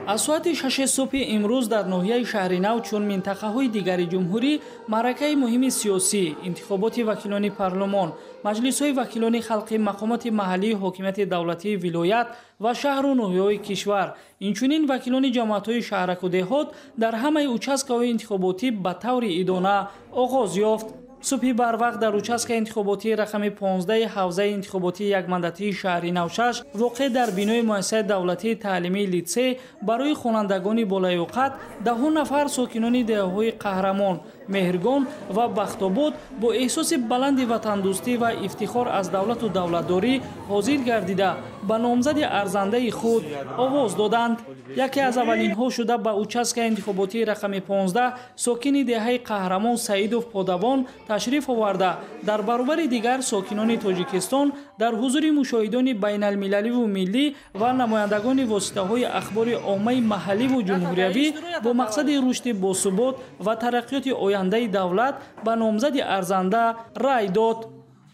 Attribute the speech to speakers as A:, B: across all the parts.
A: Аз соати 6 субҳи имрӯз дар ноҳияи Шаҳринав, чун минтақаҳои дигари ҷумҳурӣ, маъракаи муҳими сиёсӣ, интихоботи вакилони парлумон, маҷлисҳои вакилони халқи, мақомоти маҳаллии ҳокимияти давлатии вилоят ва шаҳру ноҳияҳои кишвар, инчунин вакилони ҷамоатҳои шаҳраку деҳот дар ҳамаи участкаҳои интихоботӣ ба таври идона оғоз ёфт. Субҳи барвақт дар участкаи интихоботии рақами 15 ҳавзаи интихоботии якмандатии шаҳри Нав 6, воқеъ дар бинои муассисаи давлатии таълимии литсей барои хонандагони болаёқат, даҳу нафар сокинони деҳаҳои Қаҳрамон, Меҳргон ва Бахтобод бо эҳсоси баланди ватандӯстӣ ва ифтихор аз давлату давлатдорӣ ҳозир гардида, ба номзади арзандаи худ овоз доданд. Яке аз аввалинҳо шуда ба участкаи интихоботии рақами 15 сокини деҳаи Қаҳрамон Саидов Подавон ташриф оварда, дар баробари дигар сокинони Тоҷикистон дар ҳузури мушоҳидони байналмилаливу миллӣ ва намояндагони воситаҳои ахбори оммаи маҳалливу ҷумҳуриявӣ бо мақсади рушди босубот ва тараққиёти ояндаи давлат ба номзади арзанда рай дод.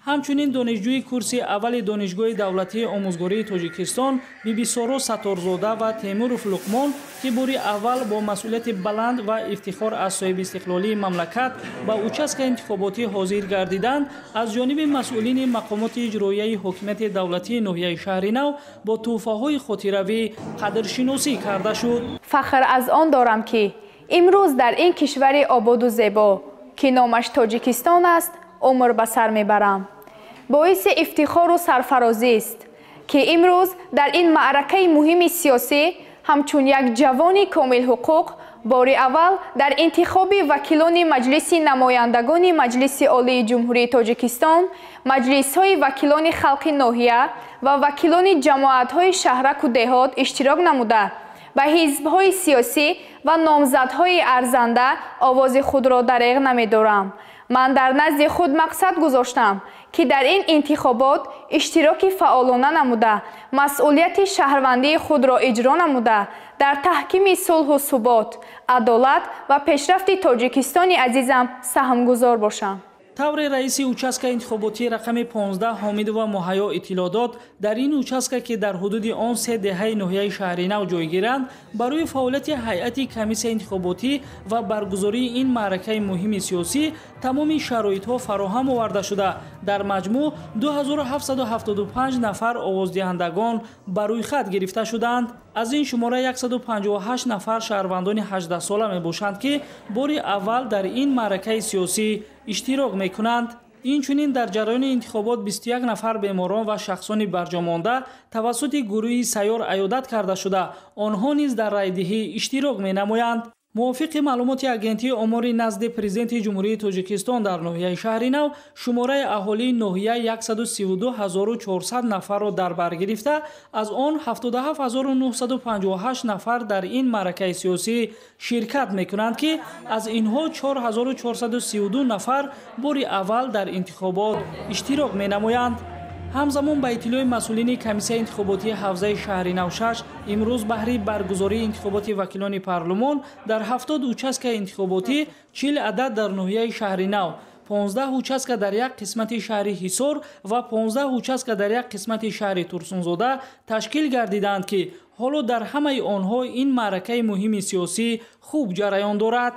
A: Ҳамчунин донишҷӯи курси аввали Донишгоҳи давлатии омӯзгории Тоҷикистон Бибисоро Сатторзода ва Темуров Луқмон, ки бори аввал бо масъулияти баланд ва ифтихор аз соҳибистиқлолии мамлакат ба участкаи интихоботӣ ҳозир гардиданд, аз ҷониби масъулини мақомоти иҷроияи ҳокимияти давлатии ноҳияи Шаҳринав бо тӯҳфаҳои хотиравӣ қадршиносӣ карда шуд.
B: Фахр аз он дорам, ки имрӯз дар ин кишвари ободу зебо, ки номаш Тоҷикистон аст, умр ба сар мебарам. Боиси ифтихору сарфарозист, ки имрӯз дар ин маъракаи муҳими сиёсӣ ҳамчун як ҷавони комилҳуқуқ бори аввал дар интихоби вакилони Маҷлиси намояндагони Маҷлиси Олии Ҷумҳурии Тоҷикистон, маҷлисҳои вакилони халқи ноҳия ва вакилони ҷамоатҳои шаҳраку деҳот иштирок намуда, ба ҳизбҳои сиёсӣ ва номзадҳои арзанда овози худро дареғ намедорам. Ман дар назди худ мақсад гузоштам, ки дар ин интихобот иштироки фаъолона намуда, масъулияти шаҳрвандии худро иҷро намуда, дар таҳкими сулҳу субот, адолат ва пешрафти Тоҷикистони азизам саҳмгузор бошам.
A: Тавре раиси участкаи интихоботии рақами 15 Ҳомидова Муҳайё иттилоъ дод, дар ин участка, ки дар ҳудуди он се деҳаи ноҳияи Шаҳринав ҷойгиранд, барои фаъолияти ҳайати комиссияи интихоботӣ ва баргузории ин маъракаи муҳими сиёсӣ тамоми шароитҳо фароҳам оварда шуда, дар маҷмӯъ 2775 нафар овоздиҳандагон ба рӯйхат гирифта шуданд. Аз ин шумора 158 нафар шаҳрвандони 18сола мебошанд, ки бори аввал дар ин маъракаи сиёсӣ иштирок мекунанд. Инчунин дар ҷараёни интихобот 21 нафар беморон ва шахсони барҷомонда тавассути гурӯҳи сайёр аёдат карда шуда, онҳо низ дар райдиҳӣ иштирок менамоянд. Мувофиқи маълумоти Агентии омори назди Президенти Ҷумҳурии Тоҷикистон, дар ноҳияи Шаҳринав шумораи аҳолии ноҳия 132 400 нафарро дар бар гирифта, аз он 77 958 нафар дар ин маъракаи сиёсӣ ширкат мекунанд, ки аз инҳо 4432 нафар бори аввал дар интихобот иштирок менамоянд. Ҳамзамон, ба иттилои масъулини комиссияи интихоботии ҳавзаи шаҳри Нав 6, имрӯз баҳри баргузории интихоботи вакилони парлумон дар 70 участкаи интихоботӣ, 40 адад дар ноҳияи Шаҳринав, 15 участка дар як қисмати шаҳри Ҳисор ва 15 участка дар як қисмати шаҳри Турсунзода ташкил гардидаанд, ки ҳоло дар ҳамаи онҳо ин маъракаи муҳими сиёсӣ хуб ҷараён дорад.